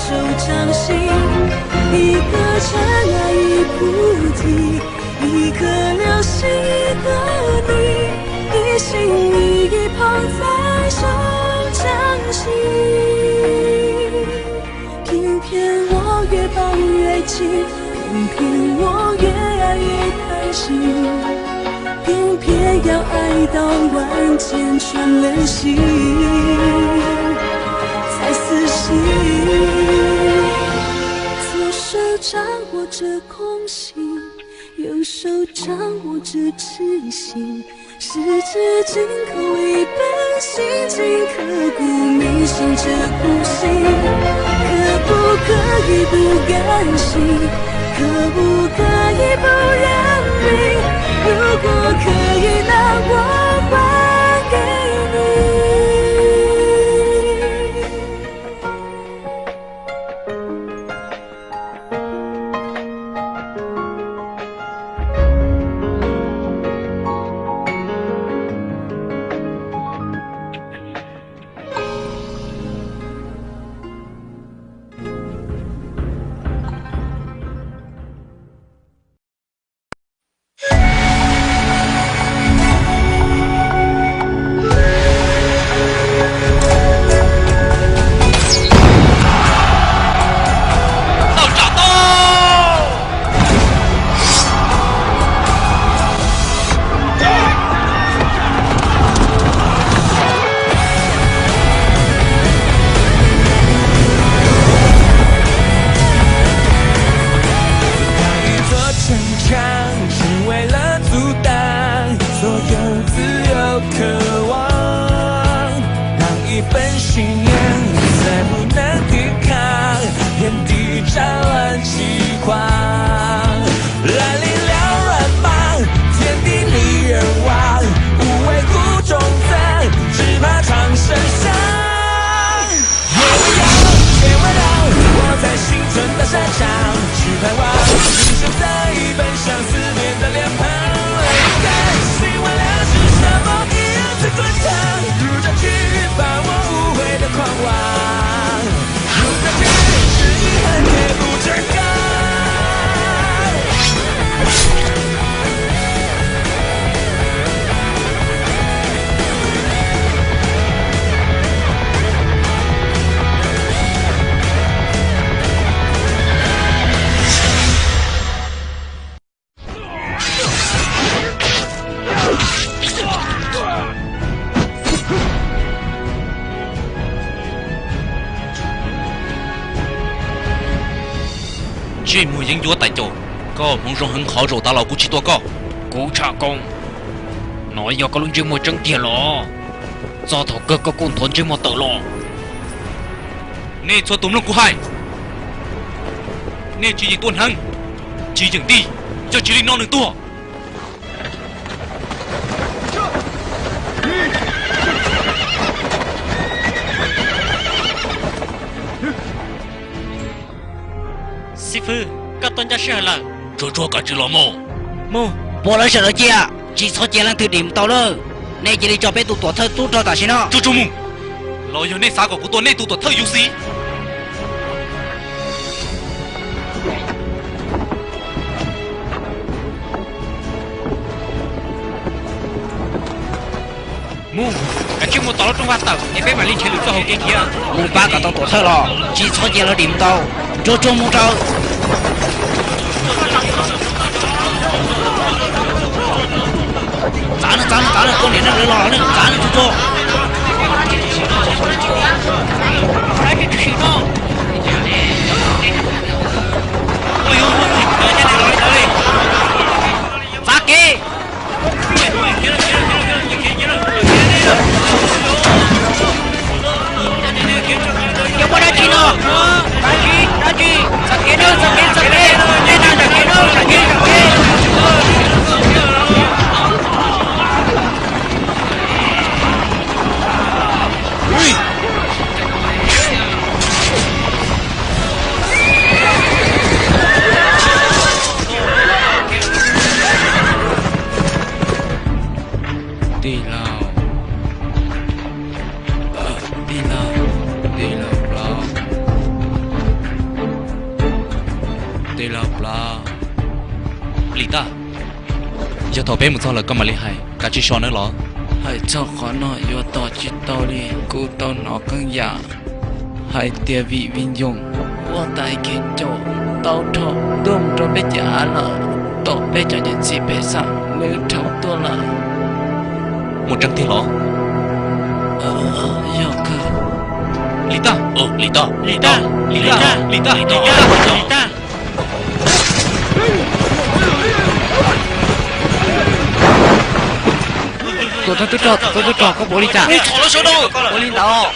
手掌心，一个尘埃一菩提，一颗流星一个你，一心一意捧在手掌心。 偏偏我越抱越紧，偏偏我越爱越贪心，偏偏要爱到万箭穿了心，才死心。左手掌握着空心，右手掌握着痴心， 十指紧扣一本心经，刻骨铭心这苦心，可不可以不甘心？可不可以不认命？如果可以，那我还给你。 一座城墙只为了阻挡所有自由渴望，让一份信念再不能抵抗天地战乱饥荒。 来临了乱芒，天地离人亡，无畏苦中作，只怕长生香。夜未央，天未亮，我在星辰大山上，只盼望今生再奔向思念的脸庞。不甘心为了是什么一样的滚烫，如这局域把我无悔的狂妄。 Ntsej muag yeeb ncuab tais caus, koj hmoov zoo heev qhov zaum tas los kuv tsis tua koj. Kuv tshaj koob, no yog koj lub ntsej muag tseeb tiag los? Txog thaum kawg koj kuj nthuav ntsej muag tawm los. Nej txhua tus mloog kuv hais, nej tsis yeem tua hneev, tsis yeem nti, yog tsis li no nws tuag. Xib fwb, koj tuaj ncaj sij hawm lawm. Tsuag tsuag, kav tsij los mus. Mus. Puag lawv sawv daws cia, tsis txhob cia leej twg dim mus tau lawm. Nej cia li tso peb tus tuam thawj tub rog tam sim no. Tsuag tsuag mus. Los yog nej xav kom kuv tua nej tus tuam thawj yuv xis? Mus, kav tsij mus tom lub rooj vag tawm es peb mam li nrhiav lwm txoj hauv kev khiav. Mus pab kom tau tuam thawj los, tsis txhob cia lawv dim mus tau. Tsuag tsuag mus rau. Txav no, txav no, txav no, tua niam neeg lawv los, txav no, tsuag tsuag. Txav kev. Yog muaj dab tsi no, dab tsi, dab tsi, txav kev nawb, txav kev, txav kev, nej nram kev nawb, nram kev, nram kev. Yog thaum peb mus txog lawm koj mam li hais, kav tsij so nawb los. Hais txog qhov no yuav tos tsis tau li, kuv tau hnov qee yam hais tias vim Viv Ncoog ua tais kev caum tau rho tuaj mus rau peb cov av lawm, tom peb cov niam txiv pej xeem nws rho tuaj lawm. Muaj tseeb tiag los? Yog kawg. Li Taj, Li Taj, Li Taj, Li Taj, Li Taj, Li Taj. Tuam thawj tub rog, tuam thawj tub rog, koj puas ua li cas? Ua li ntawd.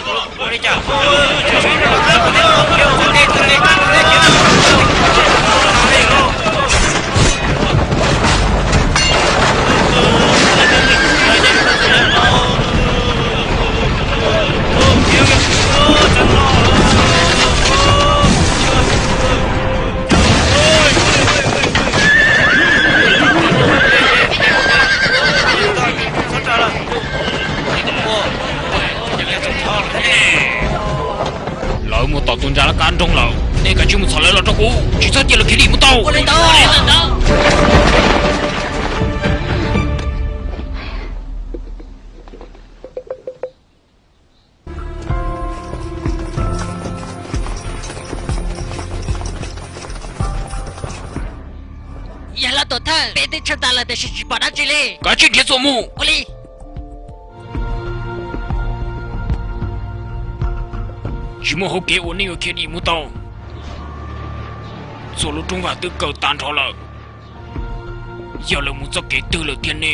Lawv mus tom tus ntsa laj kab nroog lawm, nej kav tsij mus txhom lawv los rau kuv, tsis txhob cia lawv khiav dim mus tau. Yog lawv tuam thawj, peb twb tshaj tas lawm tiam sis tsis pom dab tsi li. Kav tsij nrhiav txuas mus. Ua li. Tsis muaj hauv kev uas nej yuav khiav dim mus tau. Txhua lub rooj vag twb kaw tag nrho lawm. Yog lawv mus txoj kev twg lawm thiab ne?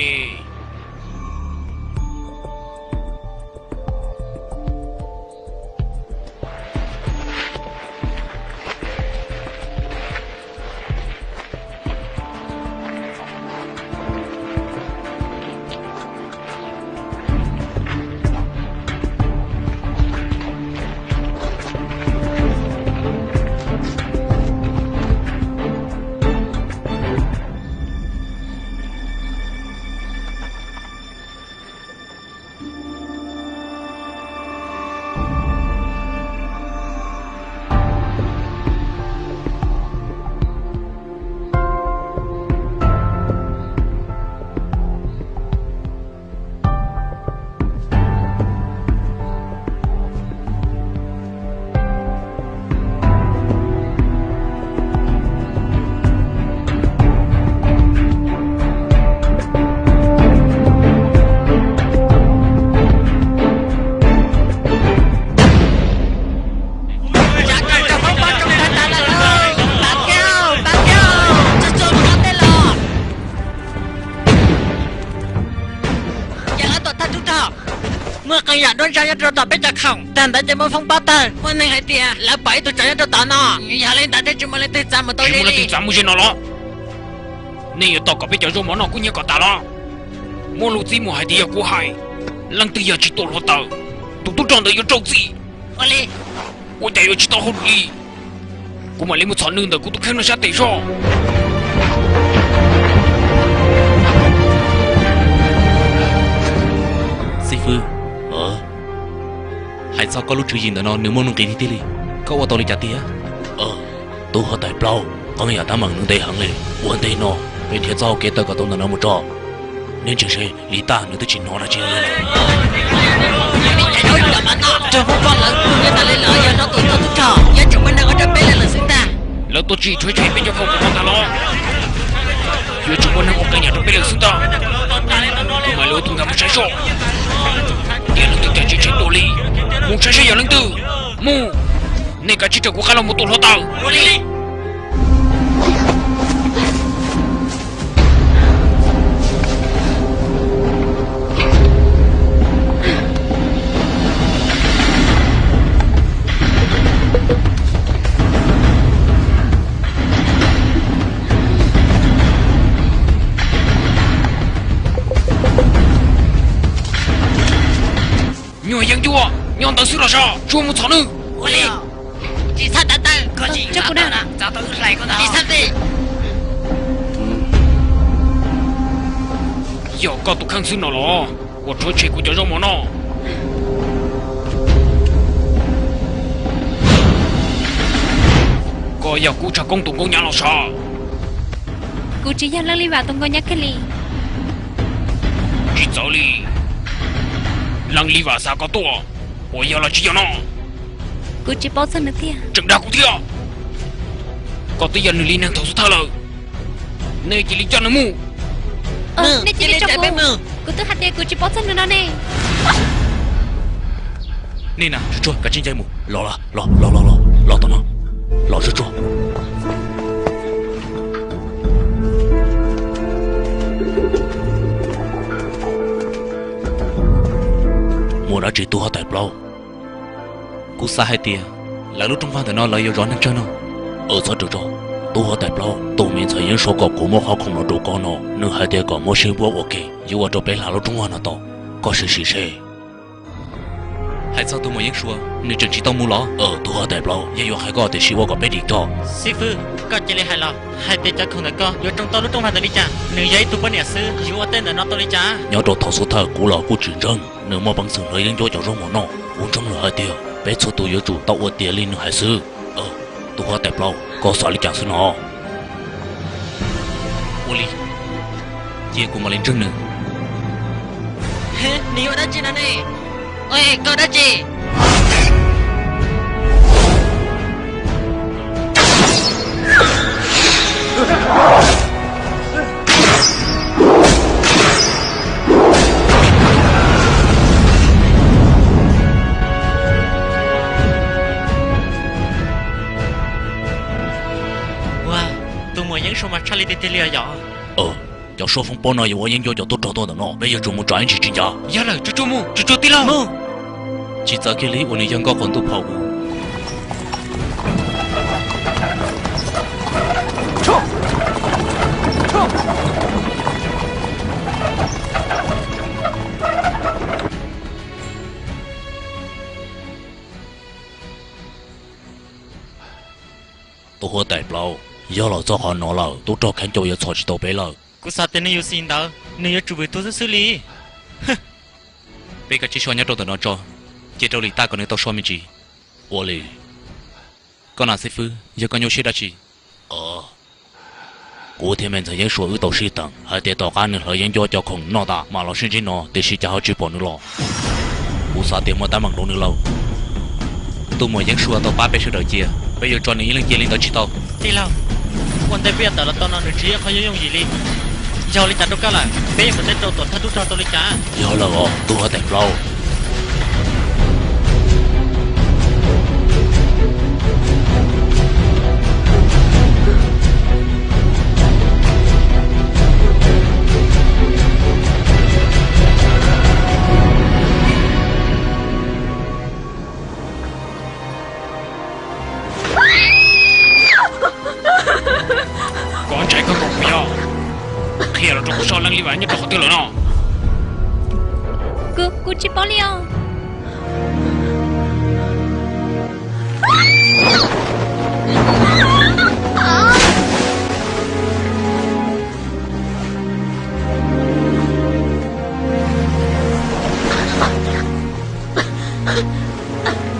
Yog lawv tuam thawj tub rog, muaj qee yam duab ntsa nyob rau tom peb cov khoom, tag ntawd ces muaj foob pob tawg, muaj neeg hais tias lawv pom ib tug tsov nyob rau tom no, yog li ntawd thiaj tsis muaj leej twg txav mus tau li. Tsis muaj leej twg txav mus ze no los? Nej yuav tos kom peb cov zaub mov noj kub hnyiab kom tas los? Muaj lus txib mus hais tias yog kuv hais, leej twg yog tsis tuaj hluav taws, tus tub rog ntawd yuav raug txim. Ua cas yuav tsis tau hauj lwm li? Kuv mam li mus txhom nws ntawm kuv tus kheej no sab tes zog. Xib fwb, hais txog koj lub tswv yim ntawm no nws muaj nuj nqis tiag tiag li, koj ua tau li cas tiag? Tub huab tais plaub, qee yam teeb meem nws ntev heev li. Ua ntej no peb nrhiav txoj hau kev tawm kom tau ntawm no mus tso. Neb ntsia seb Lis Taj nws twb tsis hnov dab tsi li. Rog Hmoob Poj lawv kuj nyob tas li lawm, yog no tus tub rog yuav tsum muaj neeg ua rau peb leeg lawm xwb ntag. Lawv tuaj tsim tshuaj tshem peb cov khoom ntawm no tas los, yuav tsum muaj neeg ua qee yam rau peb leeg xwb ntag. Kuv mam li ua tus nkag mus saib seb tias leej twg cov tsis tshem tuaj li. Mus saib seb yog leej twg. Mus, nej kav tsij raws kuv qab los mus tua hluav taws. Nyuag yeeb ncuab nyob ntawd xwb los sav, tsuas mus txhom nws. Ua li, tsis txhob tav taw, tsis txhob ti. Yog koj tus kheej xwb no los uas rhuav tshem kuv cov zaub mov no? Koj yog kuv tshav koob tus nkauj nyab los sav? Kuv tsis yog Leej Lis Vam tus nkauj nyab kiag li. Txawm li, Leej Lis Vam xa koj tuaj, puas yog los tsis yog no? Kuv tsis paub txog nws tiag. Tseem dag kuv thiab. Koj twb yog nws li neeg thaum xub thawj lawm, nej cia li coj nws mus. Nej cia li tso kuv, kuv twb hais tias kuv tsis paub txog nws no ne. Nej na, tsuag tsuag, kav tsij ncaim mus. Los, los, los, los, los, los tom no. Los tsuag tsuag. Muaj dab tsi tub huab tais plaub? Kuv xav hais tias lawv lub rooj vag ntawm no lawv yuav zov neeg tsawg no. Txhob rau tso, tub huab tais plaub, tus me ntxhais Yeeb Suav kom kuv muab qhov khoom no rau koj no, nws hais tias kom muab sib npuab ua ke yuav ua rau peb hla lub rooj vag no tau. Koj sim sim seb. Hais txog tus muam Yeeb Suav, nws tseem tsis tau mus los? Tub huab tais plaub, yeej yuav hais koj tiam sis ua kom peb dim tso. Xib fwb, koj cia li hais los hais tias cov khoom ntawm koj yuav tsoo tau lub rooj vag ntawd li cas? Nws yog ib tug poj niam xwb, yuav ua tej ntawm no tau li cas? Nyob rau thaum xub thawj kuv los kuj tsis ntseeg nws muaj peev xwm hlawv yeeb ncuab cov zaub mov noj. Kuv ntseeg lawm hais tias peb txhua tus yuav tsum tau ua tiav li nws hais xwb. Tub huab tais plaub, koj xav li cas xwb no? Ua li, cia kuv mam li ntseeg nws. Nws yuav dab tsi no ne? Koj dab tsi? Ua, tus muam Yeeb Suav mas tshaj li tiag tiag li os yom. Cov suab foob pob no yuav ua yeeb ncuab cov tub rog tuaj ntawm no, peb yuav tsum mus tsom ib ntsis tsis ncav. Yog lawm, tsuag tsuag mus, tsuag tsuag tij laug. Tsis txawv kiag li uas nws yog nkauj qaum ntuj phom ub. Tus huab tais plaub, yog los txog qhov no lawm, tub rog Kheeb Caum yuav txhom tsis tau peb lawm. Kuv xav tias nws yuav xis ntawd, nws yuav tsum vwm tuag xwb xwb li. Peb kav tsij so nyob rau ntawm no tso, cia rau Lis Taj kom nws tau so me ntsis. Ua li. Koj na xib fwb, yog koj nyuaj siab dab tsi? Kuv thiab me ntxhais Yeeb Suav wb tau sib teem hais tias tom qab nws hlawv yeeb ncuab cov khoom noj tas mam los sib ntsib no, tiam sis cas ho tsis pom nws los. Kuv xav tias muaj teeb meem rau nws lawm. Tus muam Yeeb Suav tau pab peb sawv daws cia, peb yuav tso nws ib leeg cia li ntawd tsis tau? Tij laug, ua ntej peb yuav tawm los tau no nws tsis yog qhov yooj yooj yim li. Yog li cas rau koj lawm, peb yuav mus teb rau tuam thawj tub rog tau li cas? Yog lawm os, tus huab tais plaub. Koj ntshai kawg nkaus puas yog? Qhia los rau kuv saib Leej Lis Vam nyob rau qhov twg lawm no? Kuv, kuv tsis paub li os.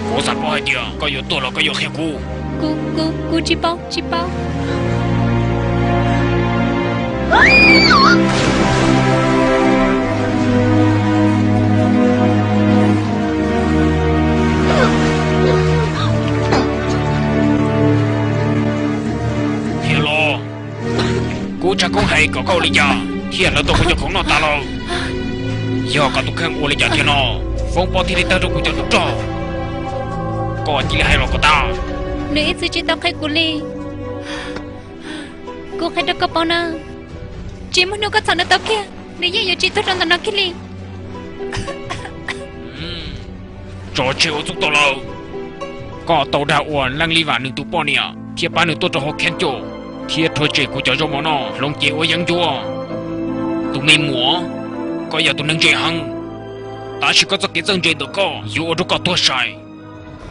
Kuv xav paub hais tias koj yuav tuag los koj yuav qhia kuv. Kuv, kuv, kuv tsis paub, tsis paub. Thiab los, kuv tshav koob heev kom koj ua li cas thiaj hlawv tau kuv cov khoom noj tas lawm. Yog koj tus kheej ua li cas thiab no, foob pob thiaj li tawg rau kuv cov tub rog? Koj cia li hais los kom tag. Nws ib txwm tsis tau qhia kuv li. Kuv qhia rau koj paub na, tsis muaj hnub koj txhom nws tau kiag, nws yeej yuav tsis tuag rau ntawm no kiag li. Tso tseg ua txuj tau lawm. Koj tau dag ua Leej Lis Vam nws tus poj niam thiab pab nws tuaj rau hauv Kheeb Caum, thiab rhuav tshem kuv cov zaub mov noj hloov cev ua yeeb ncuab. Tus me muam, koj yog tus neeg ntse heev, tab sis koj txoj kev txawj ntse ntawm koj yuav ua rau koj tuag sai.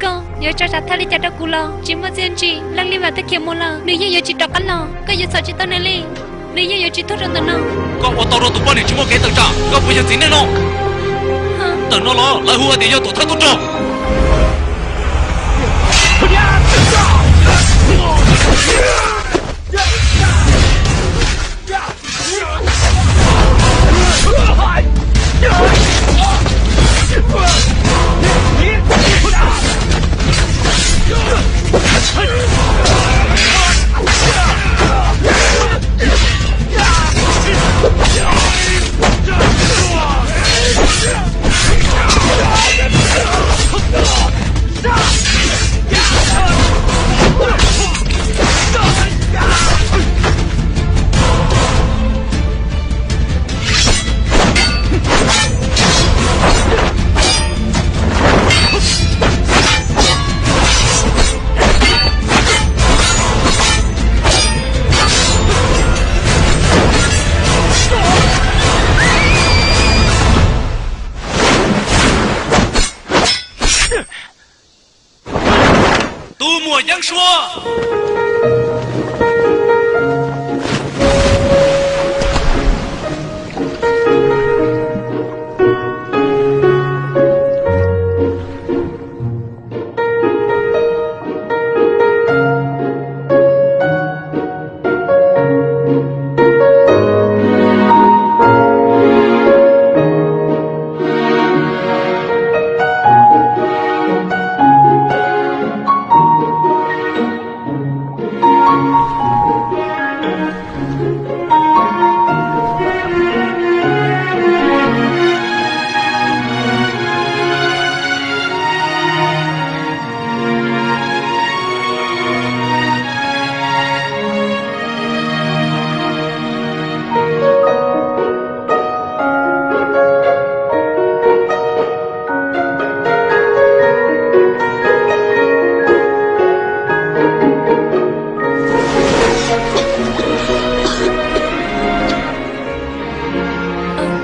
Koj yuav tso tsam thawj li cas rau kuv los tsis muaj txiaj ntsig. Leej Lis Vam twb khiav mus lawm, nws yeej yuav tsis rov qab los. Koj yuav txhom tsis tau nws li, nws yeej yuav tsis tuag rau ntawm no. Koj ua tau rau tus poj niam tsis muaj kev tawm tsam, koj puas yog txiv neej no? Ntawm no los lawv hu hais tias yog tuam thawj tub rog. Tus muam Yeeb Sua.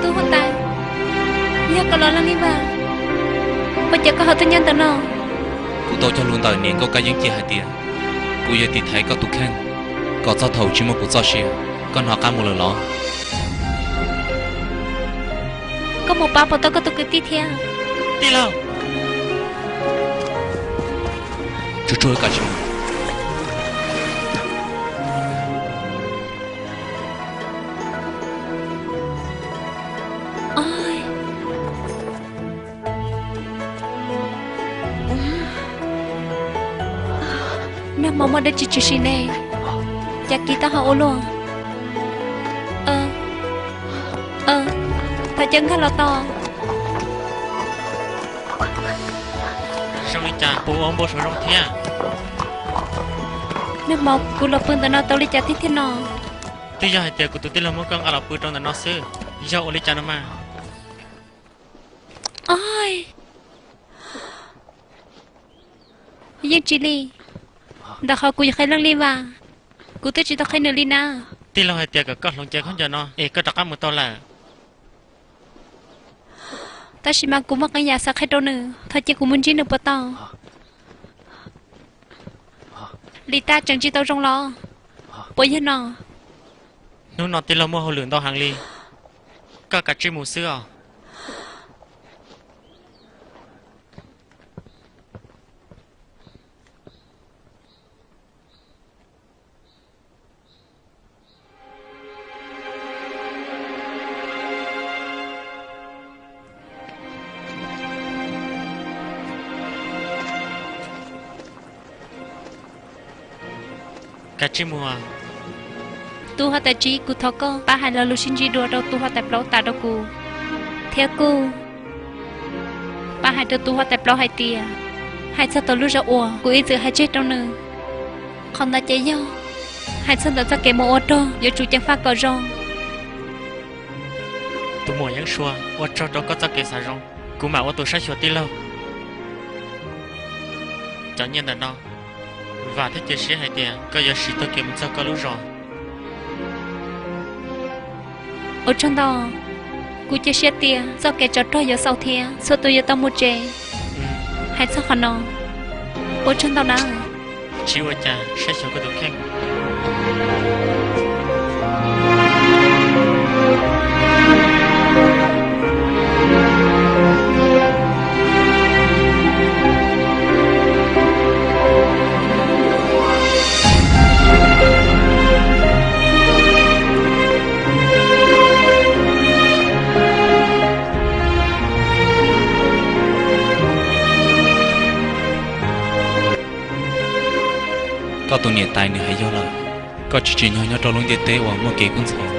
Tub huab tais, yog koj los laj li vas, ua cas koj ho tuaj nyob ntawm no? Kuv tau cog lus ntawm niam nkauj Kab Yeeb Ciaj hais tias kuv yuav tiv thaiv koj tus kheej, kom txog thaum tsis muaj kuv txoj sia, koj hnov qab mus lawm los? Koj mus pab puas tau koj tus kwv tij thiab? Tij laug, tsuag tsuag wb kav tsij mus. Nag hmo muaj dab tsi tshwm sim ne? Cas kiv taub hau ua luaj? Thov caw nkag los tos. Zoo li cas puas ua npau suav zoo thiab? Nag hmo kuv los pw ntawm no tau li cas thiab thiab no? Twb yog hais tias kuv tus tij laug muab koj nqa los pw rau ntawm no xwb, yog ua li cas no mas. Yeej tsis li ntawm qhov kuv yuav qhia leej li vas, kuv twb tsis tau qhia nws li na. Tij laug hais tias kom koj hloov cev khaub ncaws no es koj rov qab mus tau lawm. Tab sis mas kuv muaj qee yam xav qhia rau nws, thov cia kuv mus ntsib nws puas tau? Li tab tseem tsis tau zoo los? Puas yog no? Hnub no tij laug muaj hauj lwm ntau heev li, koj kav tsij mus xwb os. Kav tsij mus. Tus huab tais tsib, kuv thov koj pab hais lo lus sib ntsib dua rau tus huab tais plaub tas rau kuv, thiab kuj pab hais rau tus huab tais plaub hais tias, hais txog tau lub zog uas kuv ib txwm hais tseg rau nws, qhov ntawd ces yog hais txog ntawm txoj kev mus ua rog yuav tsum ceev faj kom zoo. Tus muam Yeeb Sua, ua tsaug rau koj txoj kev xav zoo, kuv mam ua tus saib xyuas tij laug. Cov nyiaj ntawm no, vam thiab cia siab hais tias koj yuav siv tau kev mus txog koj lub zos. Ua tsaug ntau, kuv cia siab tias txoj kev tsov rog yuav xaus thiab txhua tus yuav tau mus tsev. Hais txog qhov no, ua tsaug ntau na. Tsis ua cas, saib xyuas koj tus kheej. Koj tus niam tais nws hais yog lawm. Koj tsis tsim nyog nyob rau lub ntiaj teb uas muaj kev kub ntxhov,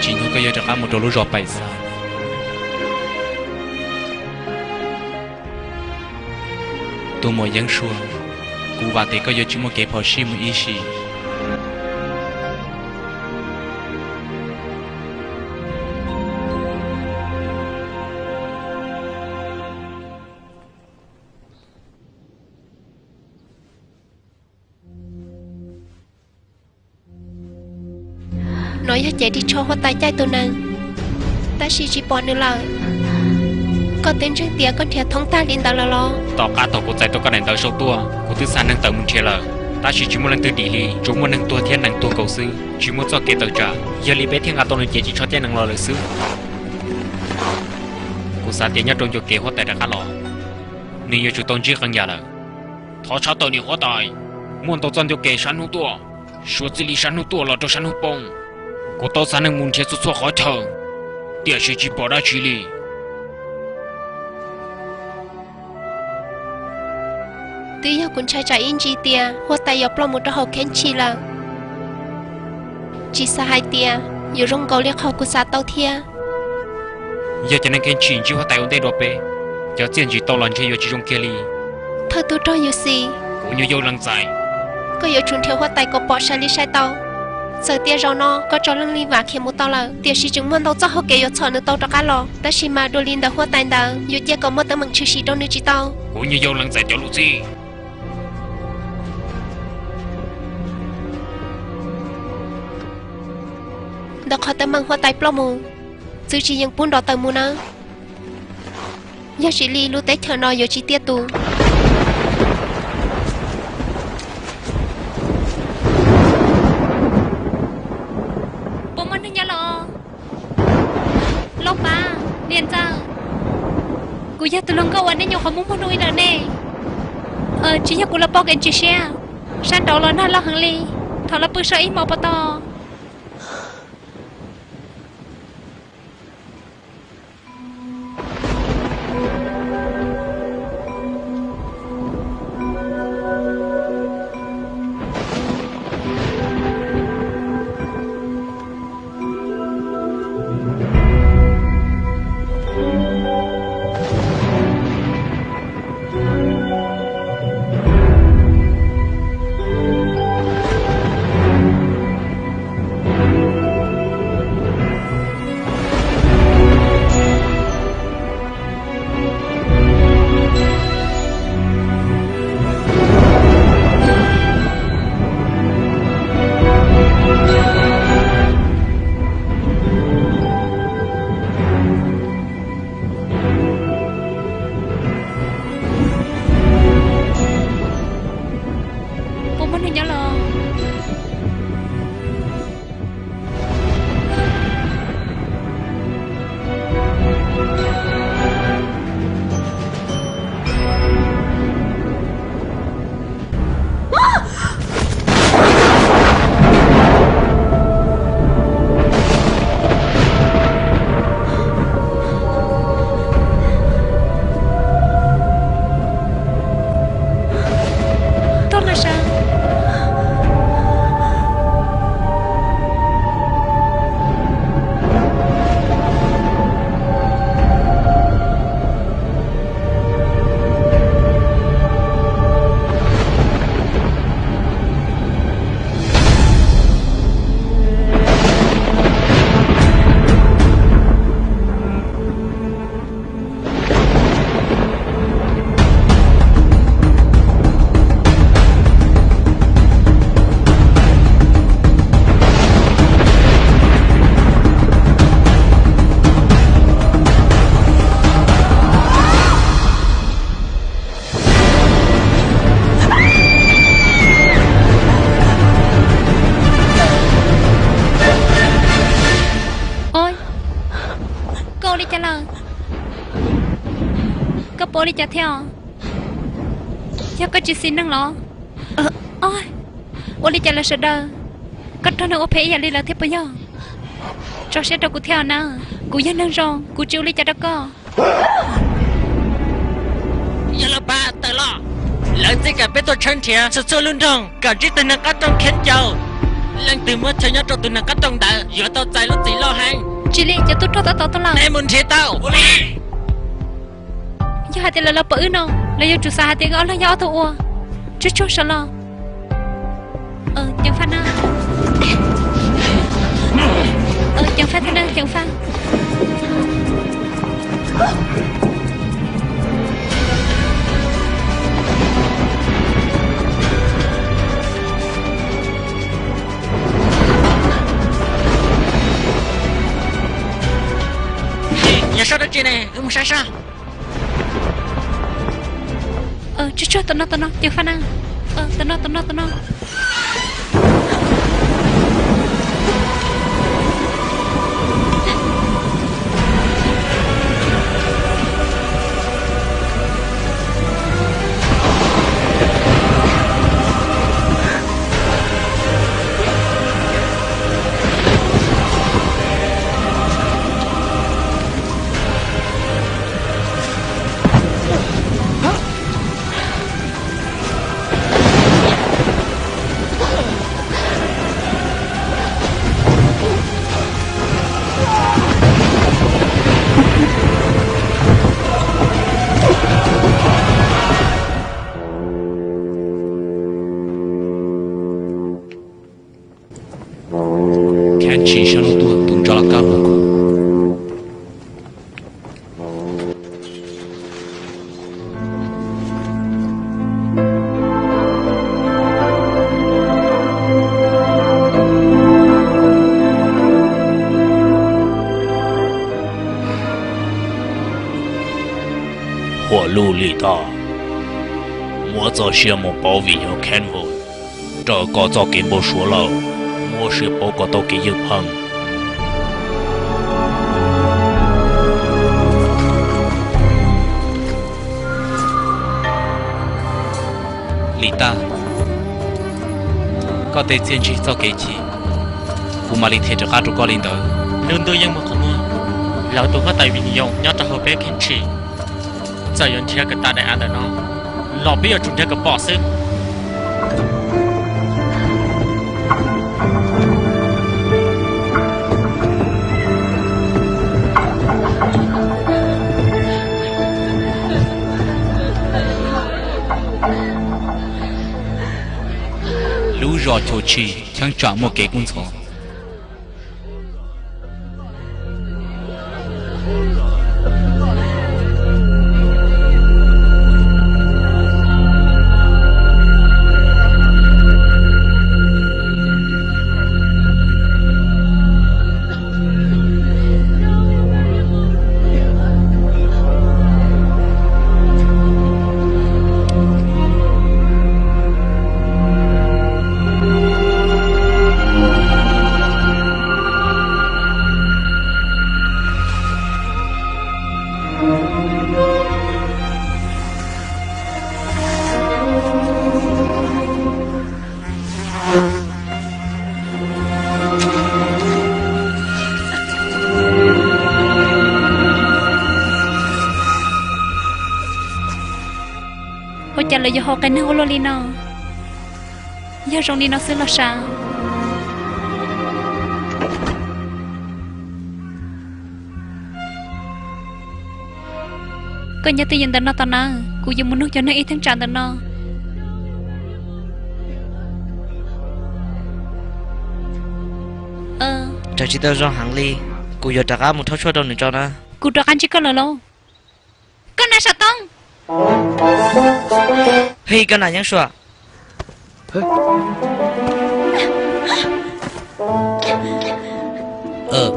tsim nyog koj yuav rov qab mus rau lub zos Pais Xas. Tus muam Yeeb Sua, kuv vam tias koj yuav tsis muaj kev phom sij mus ib sim. No yog cev ris tsho huab tais caij tus neeg, tab sis tsis pom nws lawm. Koj twb ntseeg tias koj nrhiav thoob tag li ntawd lawm los? Tom qab thaum kuv txais tau koj daim ntawv sau tuaj, kuv twb xa neeg tawm mus nrhiav lawm, tab sis tsis muaj leej twg dim li, tsuas muaj neeg tuag thiab neeg tuag nkaus xwb, tsis muaj txoj kev tawm tsam. Yog li peb thiaj nqa tau nws cev ris tsho caij neeg los lawm xwb. Kuv xav tias nyob rau ncua kev huab tais rov qab los, nws yuav tsum tau ntsib qee yam lawm. Thov tshaj tawm niam huab tais, muaj ntau txoj ncua kev sab hnub tuaj, suav txij li sab hnub tuaj los rau sab hnub poob. Kuv tau xa neeg mus nrhiav txhua txhua qhov chaw, tiam sis tsis pom dab tsi li. Twb yog kuv ntshai tsam ib ntsis tias huab tais yuav ploj mus rau hauv kheeb chim lawm, tsis xav hais tias yuav zoo nkaus li qhov kuv xav tau thiab. Yog cov neeg kheeb chim ntsib huab tais ua ntej dua peb, cov txiaj ntsig tau los ntshe yuav tsis zoo kiag li. Thawj tub rog Yus Xis, kuv nyuam yaus lees txais, koj yuav tsum nrhiav huab tais kom pom sai li sai tau. Txawm tias zaum no koj tso leej li vam khiav mus tau lawm, tiam sis tseem muaj ntau txoj hau kev yuav txhom nws tau rov qab los, tab sis mas dua li ntawm huab tais ntawd yuav cia kom muaj teeb meem tshwm sim rau nws tsis tau. Kuv nyuam yaus lees txais cov lus txib. Ntawm qhov teeb meem huab tais ploj mus, txwv tsis yeem pub nrov tawm mus nawb. Yog tsis li lub teb chaws no yuav tsis tiaj tus. Puas muaj neeg nyob los? Lauj Pab, Niam Ntxawm, kuv yog tus hluas nkauj uas nej nyuam qhuav muaj muaj hnub ib lawm ne. Tsis yog kuv los pauj kev ntsis siab, sab nraud los nag loj heev li, thov los pw saib ib hmos puas tau? Puas muaj neeg nyob los? Tuaj no sav. Oj, koj ua li cas lawm? Koj puas ua li cas thiab os? Yog koj tsis xis neej los? Oj, ua li cas lawv sawv daws, koj raug neeg ua phem ib yam li lawv thiab puas yog? Tso siab rau kuv thiab na, kuv yog neeg zoo, kuv tsis ua li cas rau koj. Yog lawv pab tawm los, Ntxij kom peb tuaj tshawb nrhiav txhua txhua lub nroog kom ntsib tus neeg qab rooj kheeb caus. Leej twg muab chaw nyob rau tus neeg qab rooj ntawd yuav tau txais lub txim loj heev. Tsis li, cov tub rog tab tom tuaj lawm. Nej mus nrhiav tau. Yog hais tias lawv los pom wb no, lawv yuav tsum xav hais tias wb ob leeg yog ob tug ua. Tsuag tsuag sawv los. Ceev faj na. Ceev faj thiab na, ceev faj. Nyob sab dab tsi ne, wb mus saib saib. Tsuag tsuag, tom no tom no, ceev faj na. Tom no tom no tom no. Kheeb tshis sab lub tuaj tus ntsoj laj kab hluas nkauj. Huam luj li tag, muab txoj sia mus pauv vim yog Kenwood, raws koj txoj kev npau suav lawm, muab siab pauv koj tau kev ywj pheej. Li tag, koj tej txiaj ntsig txoj kev chim, kuv mam li them rov qab rau koj li ntawd. Lub ntuj yeej muaj qhov muag, lawv tus huab tais Vin Yoos nyob rau hauv peb Kheeb Tshis. Txawm yuav nrhiav kom tas daim av ntawm no los peb yuav tsum nrhiav kom pom xwb. Lub zos Chau Tshis cheeb tsam muaj kev kub ntxhov. Ua cas lawv yuav haus qias neeg ua luaj li no? Yog zoo li no xwb los sav. Koj nyob twj ywm ntawm no tos nawb, kuv yuav mus nug cov neeg ib theej tsam ntawm no. Raws tsis tau zoo heev li, kuv yuav rov qab mus rhaub tshuaj rau nws tso na. Kuv rov qab ntsib koj lawm lauj. Koj na Sam Toob. Hwj, koj na Yeeb Suam.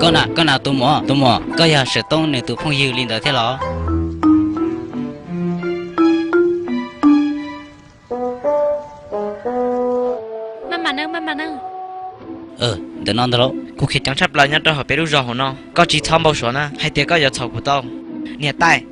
Koj na, koj na tus muam, tus muam, koj yog Sam Toob nws tus phooj ywg li ntawd thiab los? Maj mam na, maj mam na. Ntawm no ntag lauj. Kuv khiav ceev tshaj plaws nyob rau hauv peb lub zos hauv no, koj tsis txhob npau suav na hais tias koj yuav txhaum kuv tau. Niam tais.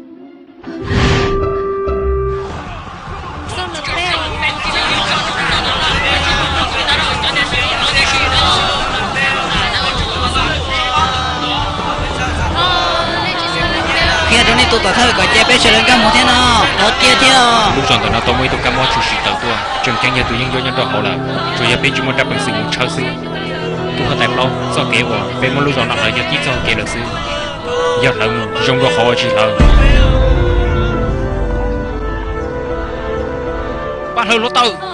Qhia rau nej Tom thawj kom cia peb sawv daws nkag mus thiab no, thov cia thiab. Lub zos ntawm no tau muaj ib tug kab mob tshwm sim tawm tuaj, tseem ceeb yog tus yeej yuav nyob nrog hauv lawm, tsuas yog peb tsis muaj rab peev xwm mus tshawb xwb. Tub huab tais plaub, txoj kev uas peb muab lub zos no hlawv yog tib txoj kev lawm xwb. Yog hlawv mus zoo dua qhov uas tsis hlawv. Pab hlawv hluav taws.